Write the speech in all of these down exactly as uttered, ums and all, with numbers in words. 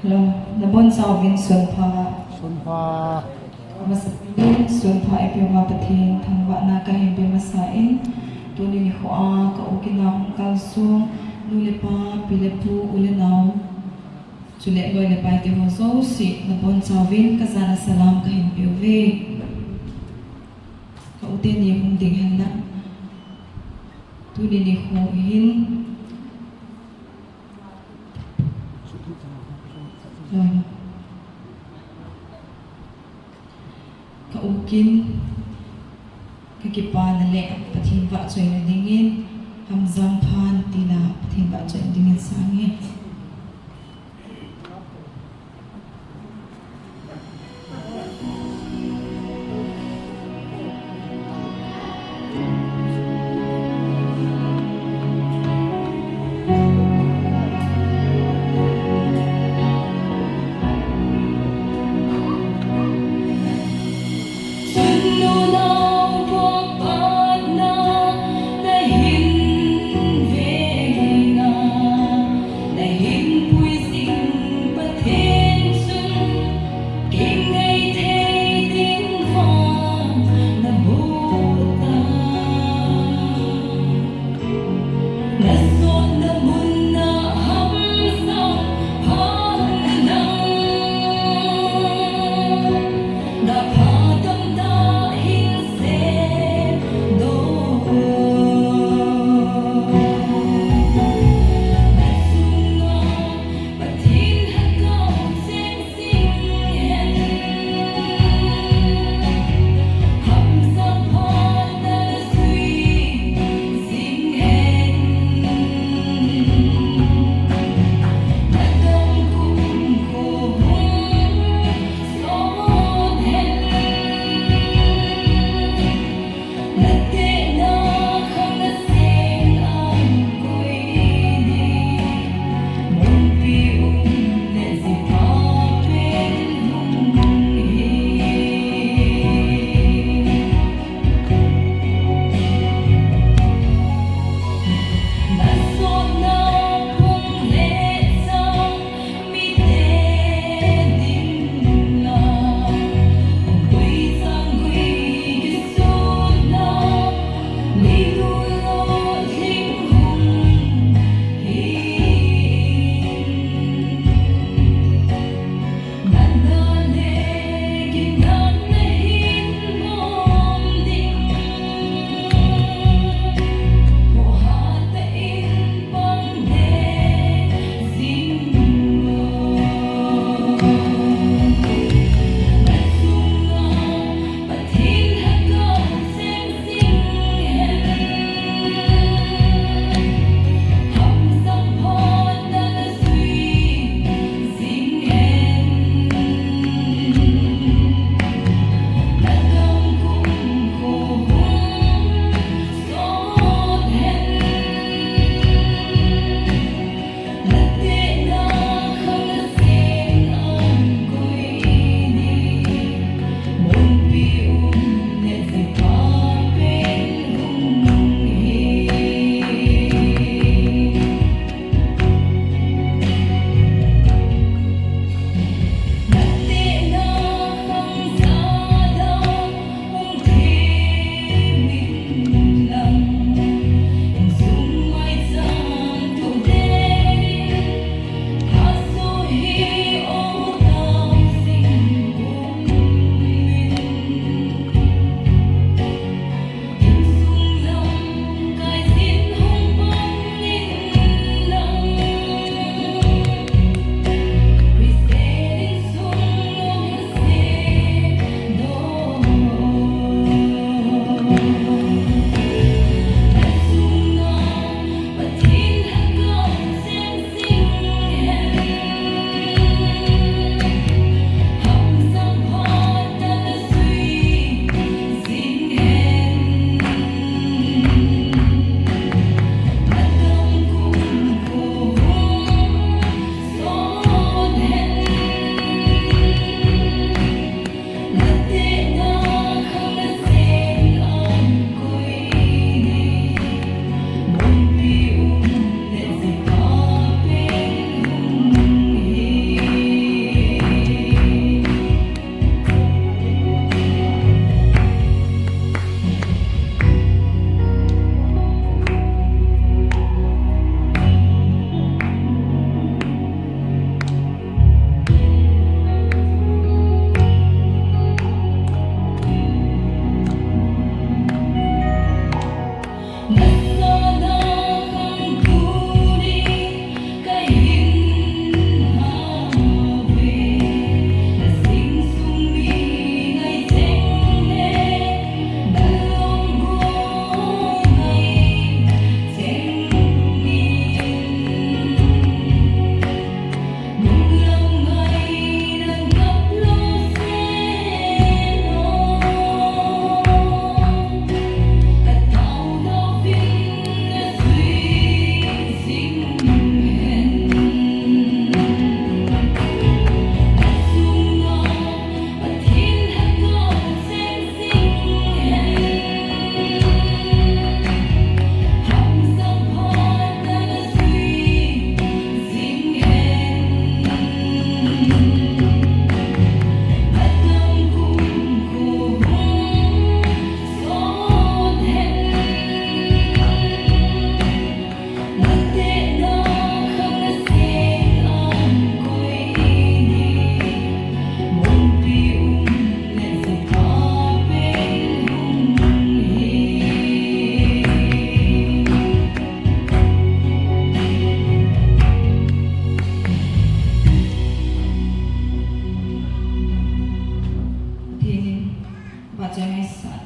Hello, nabonchauvin sunpha. Sunpha. Amasapen in sunpha eipeuva Pathen thangvahna kahin pe masan, tuni nikho a ka u kin a hung kalsong nu le pa, pi le pu, u le nao, chule loi le pai teho jouse nabonchauvin kajana salam kahin peuve. Ka u teni hung ding hen lang. Tuni nikho hin Ka u kin, kakipana le Pathen vahchoina dingin, hamjam phan tina Pathen vahchoina dingin sange.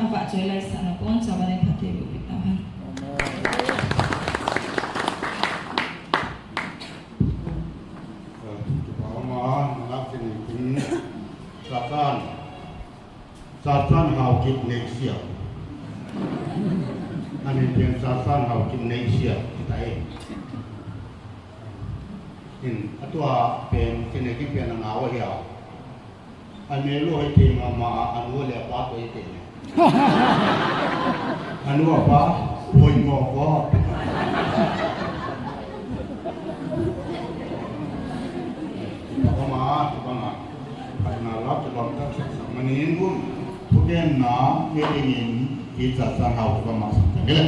Avahchoi laisah na pon, chaban in phatthei boh peh tahen. Satan, Satan Haokip Neisiam. Amin pen Satan Haokip Neisiam, kitai. In, atua pen, kine kin pen na ngau hia. Amelu hoi thei mama, anu le apa toh hoi thei ne. Anu apa, hoi mo ko. Pama, pama. Pama la, pama ta sa mani ngun. Thugenna, nge dingin, hicha sa hau pama sa. Nge le.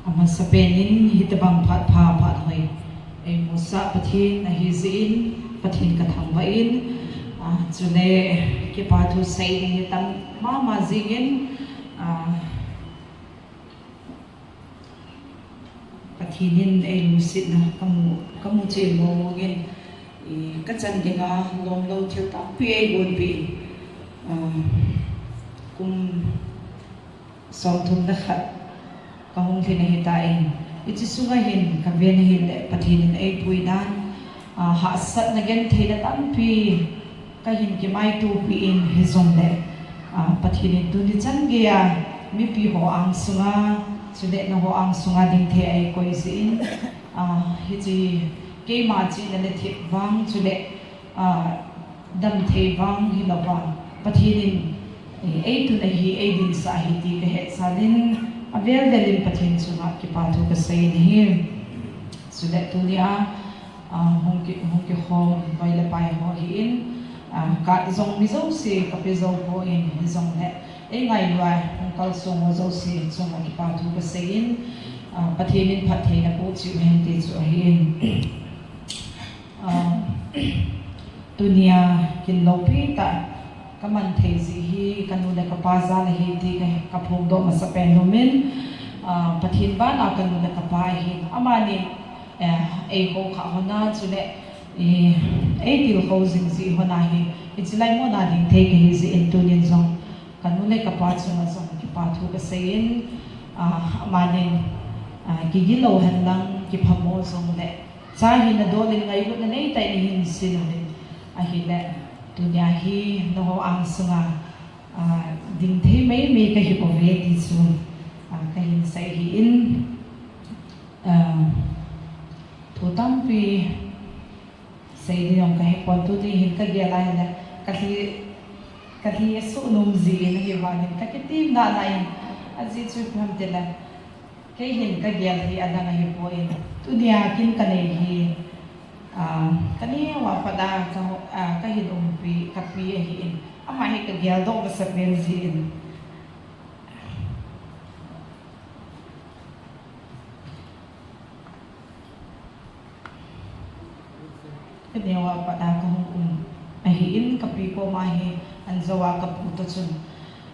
Amasapen in hitobang phat pha phat hoi eimusah Pathen ahi jeh in Pathen kathangvah in, ah, chule kipa thu sei ding hi tam mama jing in, ah, Pathen in eilusitna kamu, kamu cheh mong mong in, i, kachan dinga lomlou thil tampi eigonpeh in, ah, kum somthum le khat kahung lhin ahitan, hiche sunga hin kaven ahile Pathen in eipui dan, ah, hahsatna gentheina tampi kahin kimaitopi in hijongle, ah, Pathen in tuni chan geiya mipi ho angsunga, chule nangho angsunga dingthei a eikoi jeh in, ah, hiche keima chihna le thep vang chule, ah, damthei vang hilouva, Pathen in, eh, eitun ahi, eidinsah ahi ti kahet jal in, avel vel in Pathen chunga kipa thu kasei in ahi. Chule tunia, ah, hung ki, hung kikhom vai le pai ho ahin, ah, ka jong mi jouse kape jou poi, hijongle eingailu a hung kalsong ho jouse chunga kipa thu kasei in, ah, Pathen in phattheina boh cheh uhen ti chu ahin. Ah, tunia kin loupi tah kaman thei jeh hi kanu le kapa jal ahi ti ka, kaphongdoh masapen nom in, ah, Pathen bana kanu le kapa ahin, amani, eh, eikou kha hon a chule, eh, eitilkhou jing jeh hon a hi, hiche lai muna dingthei kahi jeh in tunin jong kanu le kapa chunga jong kipa thu kasei in, ah, amanin, ah, kigilou henlang kiphamo jongle, cha hina dol in ngailutna neitah in eihin sin uvin, ahile tunia hi nangho angsunga, ah, dingthei meimei kahibouve ti chu, ah, kahin sei ahin, ah, thu tampi sei ding jong kahepon, tuni hin kagel a hile kalhi, kalhi asuh nom jeh in ahivangin kakitim nana in, ajeh chu ipi ham itile kei hin kagel hi adang ahipoi, tunia kin kanei hi, ah, kaneo a pat a ka, ah, kahin umpi kapi ahin, ama hi kageldoh masapen jeh in. Kaneo a pat a kahung um ahin, kapi koma hi anjou a kapu toh chun,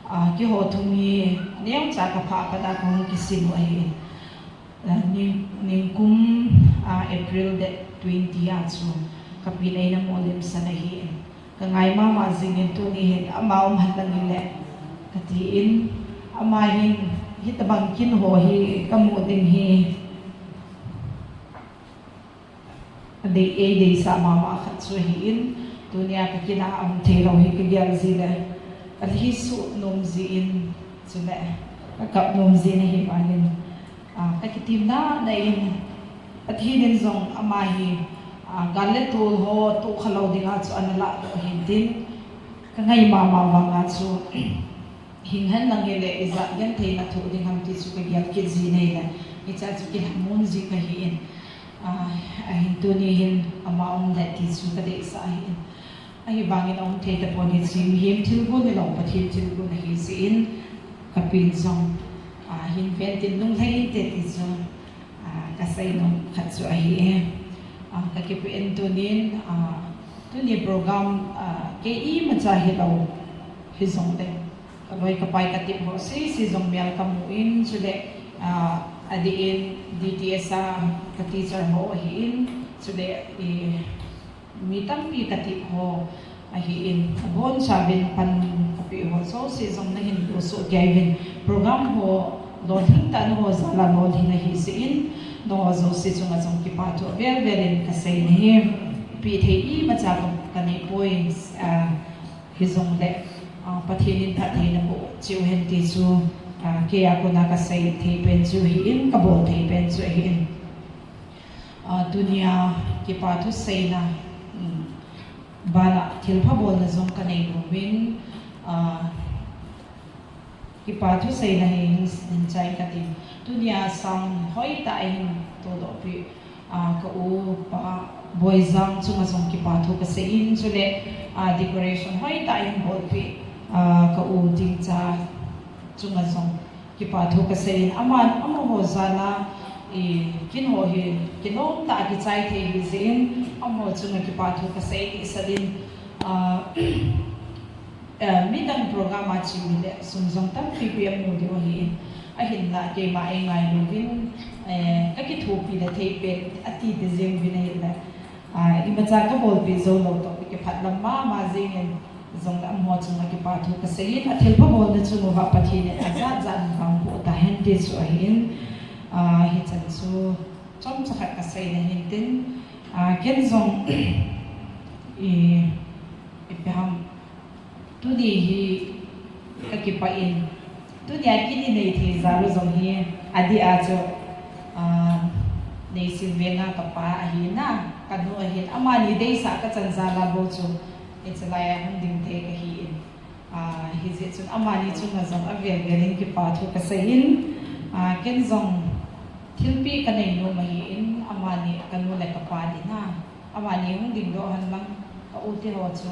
ah, keiho thum hi neocha kaphah a pat a kahung kisin u ahin. Ah, nin, nikum, ah, April date twenty a chu kapin eina molimsan ahin. Kangai mama jingin tuni hin ama um henlang hile katin, ama hin hitobang kin ho hi kamu ding hi adei, eideisah mama khat chu ahin, tunia kakin a aum theilou hi kagel jeh le kalhi suh nom jeh in, chule kakap nom jeh in ahivangin, ah, kakitim nana in, Pathen in jong ama hi, ah, gal le tol ho tohkha lou dinga chu ana lahdoh ahin tin, kangai mama vanga chu hing henlang hile ijat gentheina thoh ding ham ti chu kagel kit jeh in ahile, hichea chu kilhamon jeh kahin, ah, ahin tuni hin ama um le ti chu kadeisah ahin. Ahivangin aum thei tapon, hiche mihem thilgon hilou Pathen thilgon ahi jeh in, kapin jong, ah, hin ven tin lunglhai inte ti chu, ah, kasei nom khat chu ahi e. Ah, kakipe in tunin, ah, tuni program, ah, kei imacha hilou hijongle, Kaloi kapai katep ho sese jong mel kamu in, chule, ah, adeh in D T S a ka teacher ho ahin, chule, eh, mi tampi katep ho ahin, abonchauvin pan kapeh ho jouse jong nahin lungset kei uvin, program ho lolhing tah nangho jal a lolhing ahi jeh in, nangho jouse chunga jong kipathu avel vel in kasei nahi. Pehthei imacha ka, kanei poi, ah, hijongle, ah, Pathen in phatthei naboh cheh u hen ti chu, ah, kei a kona kasei thei pen chu ahin, kabol thei pen chu ahin. Ah, tunia kipathu seina, um, bana thilpha bolna jong kanei nom in, ah, kipathu seina hi hin, hin chai katin. Tunia sound hoitah a hin todoh peh, ah, ka upa Boijang chunga jong kipathu kasei in, chule, ah, decoration hoitah a hin bolpeh, ah, ka u Tingcha chunga jong kipathu kasei in, ama, amaho jal a, eh, kin ho hi, kinom tah a kichai thei ahi jeh in, amaho chunga kipathu kasei kisat in, ah, eh, midang program a che uleh, sum jong tampi pi amu diu ahi in, ahinlah keima eingailu uvin, eh, kakithopi le thei pen, ati te jeng uvin ahinlah. Ah, imacha kabolpeh jou lou toh, kipah lam mama jeng in, jongle amaho chunga kipathu kasei in, athilpha bolna chung uva Pathen in ajat jat in vangboh tahen ti chu ahin, ah, hichan chu chomcha khat kaseina hintin, ah, ken jong, i, ipi ham, tuni hi kakipah in, tunia kin inei thei jal u jong hi, adeh a chu, ah, Neising Veng a kapa ahin, kanu ahin, amani deisah kachan jal a bou chu, hichelai a hung ding thei kahi in, ah, hijeh chun amani chunga jong avel vel in kipathu kasei in, ah, ken jong thilpeh kanei nom ahi in, amani kanu le kapa ding a, amani hung dingdoh hen lang, ka u te ho chu.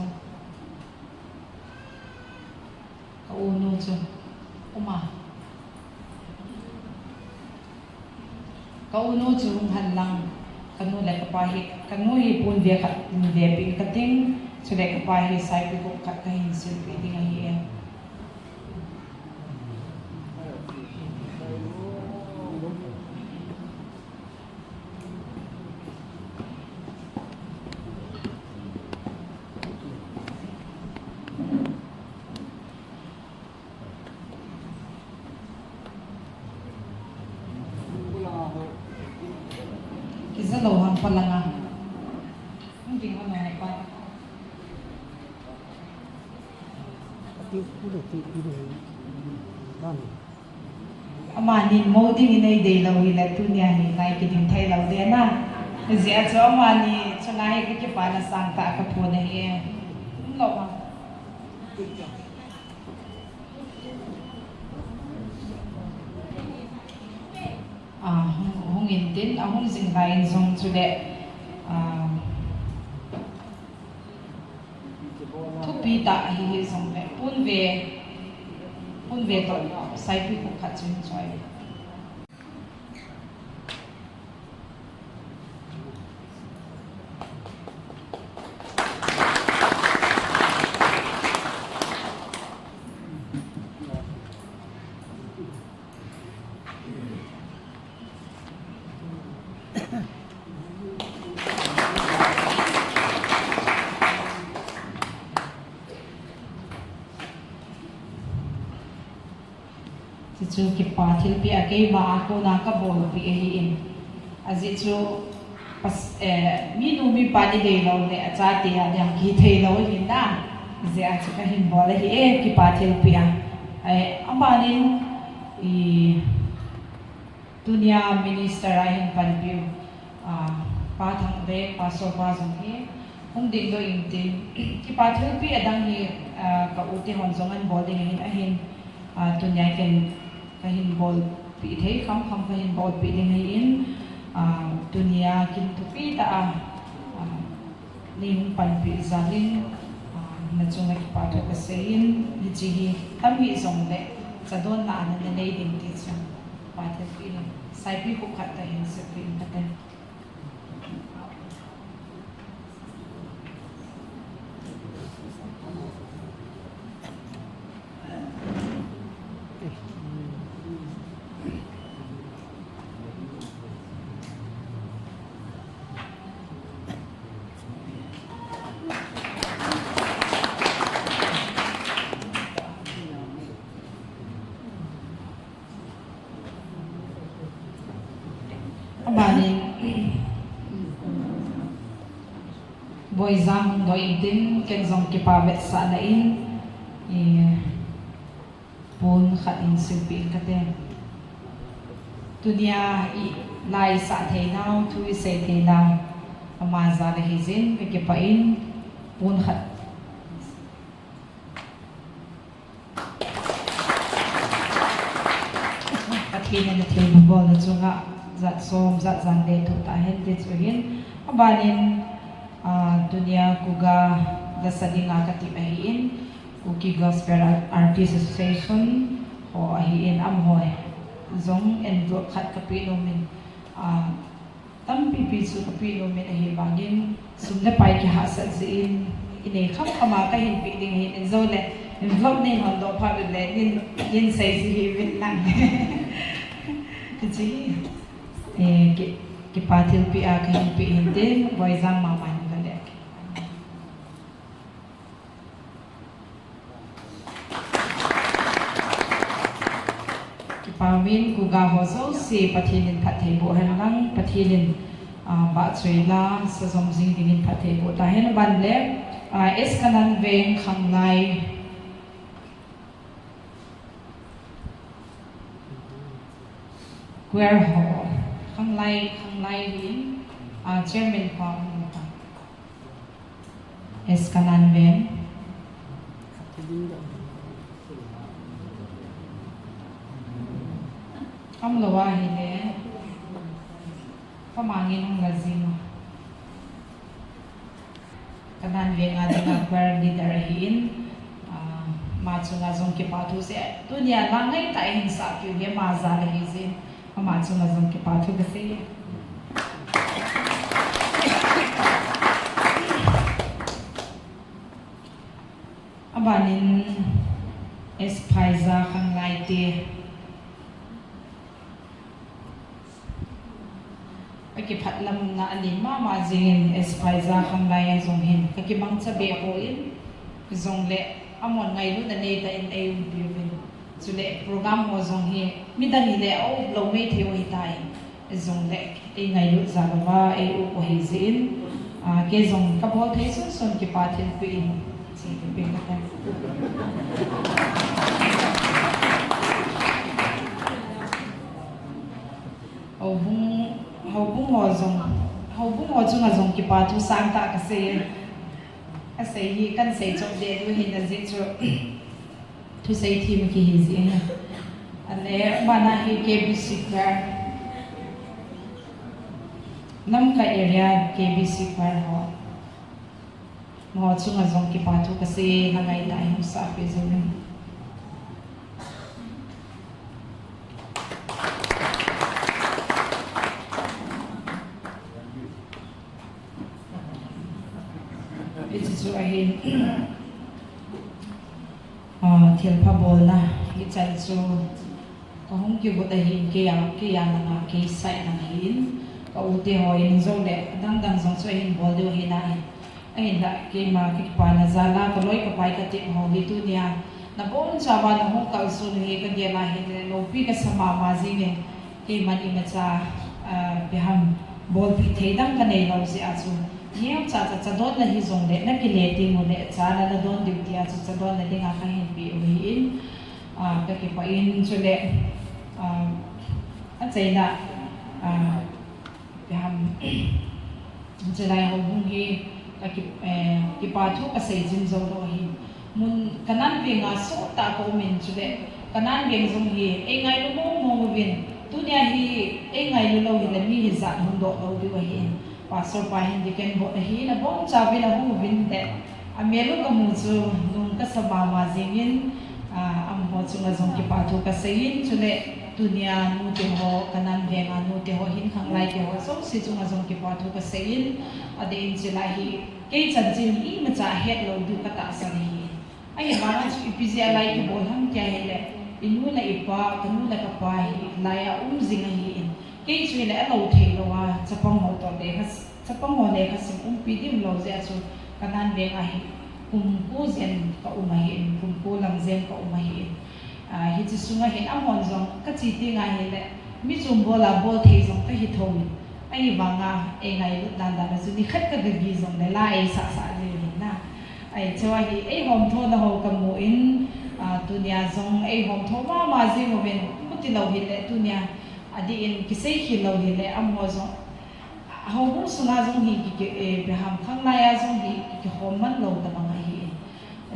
Ka u nu chu, um a. Ka u nu chu hung hen lang, kanu le kapa hi, kanu hi ponve khat hin vepeh in kating, chule kapa hi saipi gup khat kahin silpeh ding ahi e. Kija lou ham pa langa. Hung ding ham pa. Amanin mo ding in eidei lou hile tunia hi ngai kiding thei lou ding na. Hijeh a chu amani chunga hi kakipana sangtah kaphon ahi. Umlou ma. Ah, hung, hung intin, ahung jing lai in jong chule, ah, thupi tah ahi hijongle, ponve, ponve toh saipi gup khat chu hin choi. Chuchu kipa thilpeh a keima a kona kabolpeh ahi in. Ajeh chu pas-, eh, minu mipa ni deilou le achate a ding kithei lou ahi na. Hijeh a chu kahin bol ahi e, kipa thilpeh a. Eh, amanin, i, tunia minister a hin panpiu, ah, Pa Thangveng, Pastor pa jong hi, hung dingdoh intin, kipa thilpeh adang hi, ah, ka u te hon jong ahin bol ding ahin, ahin, ah, tunia ken kahin bolpeh thei kham kham kahin bolpeh ding ahin, ah, tunia kin thupi tah a, ah, nei hung panpeh jal in, ah, nachunga kipa thu kasei in, hiche hi tam hijongle, chadonna a nanei ding ti chu, Pa thilpeh in, saipi gup khat tah hin silpeh in kate. Banin, Boijang doi intin, ken jong kipa vetsahna in, eh, pon khat in silpeh in kate. Tunia i la isah theinau, thu isei theinau, ama jal ahi jin, kakipah in, pon khat. Pathen in athilbolna chunga jat som, jat jan lethuh tahen ti chu ahin. Abanin, ah, tunia Kuga lasa dinga katep ahin, Kuki Gospel Ar-, Artist Association ho ahin, amaho jong envelope khat kapeh nomin, ah, tampipi chu kapeh nomin ahivangin, sum le pai kihahsat jeh in, inei khamkhama kahin peh ding ahin, injole, envelope neihondoh phat uleh, nin, nin sei ji hih uvin lang. Hiche hi, eh, ki, kipa thilpeh a kahin peh hinte, Boijang mama in vale. Kipa umin, Kuga ho jouse Pathen in phatthei boh hen lang, Pathen in, ah, vahchoi la, sa jom jing dingin phatthei boh tahen. Aban le, ah, S Kananveng Khanglai Choir ho, Khanglai, Khanglai hin, ah, chairman pa um ta. S Kananveng. Umlou ahile, kamangin hung la jing. Kananveng a dinga choir leader ahin, ah, ama chunga jong kipa thu sei. Tunia la ngaitah a hin sahpiu hi ama jal ahi jin. Ama chunga jong kipa thu kasei. Abanin S Phaija Khanglai te. Kakipah lamna anen mama jingin S Phaija Khanglai a jong hin kakimangcha behpoi, jongle amahon ngailutna neitah in eiumpi uvin. Chule program ho jong hi midang hile auplou maithei u ahitai. Jongle eingailut jal uva eiup u ahi jeh in, ah, kei jong kabol thei sunsun kipa thilpeh in, thilpeh in kate. Houbung, houbung ho jong, houbung ho chunga jong kipa thu sangtah kasei. Asei hi kahin seichop deh diu ahin ajeh chu thusei them kihi jeh ahi. Ale, abana hi K B C Choir, Lamka area K B C Choir ho. Amaho chunga jong kipa thu kasei, la ngaitah a hin sahpeh jingin. Hiche chu ahin, ah, thilpha bolna hichan chu kahung kigot ahin, keiya, keiya langa, kei side langa ahin, ka u te ho in jongle, adang dang jong chu ahin bol diu ahi nai. Ahinla keima kakipana jal a, kaloi kapai katep ho hi tunia nabonchauva nahung kalson u hi kagel a hile loupi kasa mama jingin, keiman imacha, ah, ipi ham, bolpeh thei dang kaneilou jeh a chu, neocha cha chadonna hijongle nakile teng uleh cha nala don diu tia chu chadonna dinga kahin peh u ahin, ah, kakipah in chule, ah, achaina, ah, ipi ham, chulai houbung hi kaki, eh, kipa thu kasei jing jou lou ahi. Mun Kananveng a sottah a kaumin chule Kananveng jong hi eingailu mong mong uvin, tunia hi eingailu lou hile mi hijat hungdoh lou diu ahin. Pastor pa hin deacon board ahin, abonchauvin ahung uvin le, amel u kamu chu nung kasa mama jingin, ah, amaho chunga jong kipa thu kasei in, chule tunia nute ho, Kananveng a nute ho hin, Khanglai te ho jouse chunga jong kipa thu kasei in, adeh in chulai hi kei chanchin imacha hetlou diu katahsan ahi. Ahivanga chu ipi jeh a lai kibol ham tia hile, inu le ipa, kanu le kapa hi laiya um jing ahin, kei chu hile alou theilouva chapang ho toh lekha, chapang ho lekhasim umpi dimlou jeh a chu Kananveng a hi kum ko jen kaum ahin, kum ko lang jen kaum ahin. Ah, hiche sunga hin amahon jong kache tenga hile, Mi chom bol a bol thei jong kahi thou in. Ahivanga eingailut dan dan a chu nikhat kagagi jongle la eisah sah jeng in na. Ahi, chua hi eihom thona ho kamu in, ah, tunia jong eihom tho mama jing uvin, muti lou hile tunia, adih in kisei khel lou hile, amaho jong, houbung sunga jong hi ki, ki, eh, Abraham khanglai a jong hi ki, kikhom man lou tabang ahi.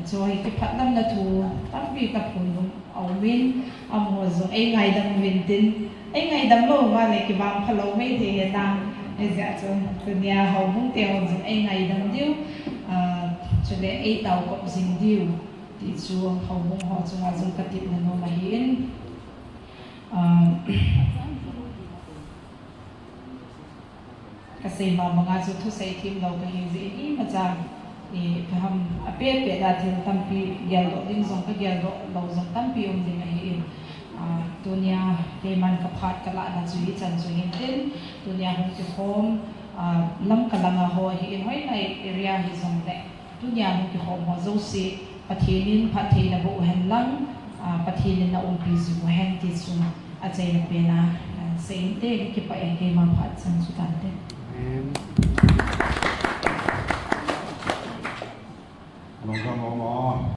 Chua hi kiphatlamna thu tampi kaphon nom aum in, amaho jong eingaidam uvin tin, eingaidam lou uva le kivangpha lou mei thei hina, hijeh chun tunia houbung te ho jong eingaidam diu, ah, chule eitaokop jing diu, ti chu houbung ho chunga jong katepna nom ahin, ah, kasei ma banga chu thusei themlou kahi jeh in imacha, eh, kaham apet pet a thil tampi geldoh ding jong kageldoh lou jong tampi um ding ahin, ah, tunia keiman kaphat kalahna chu hichan chu hintin, tunia hung kikhom, ah, Lamka langa ho ahin, hoilai area hijongle, tunia hung kikhom ho jouse, Pathen in phattheina boh uhen lang, ah, Pathen in naumpi jing uhen ti chu achaina pen a, ah, sei inte, kakipah e, keima phat chan chu tante. Amen.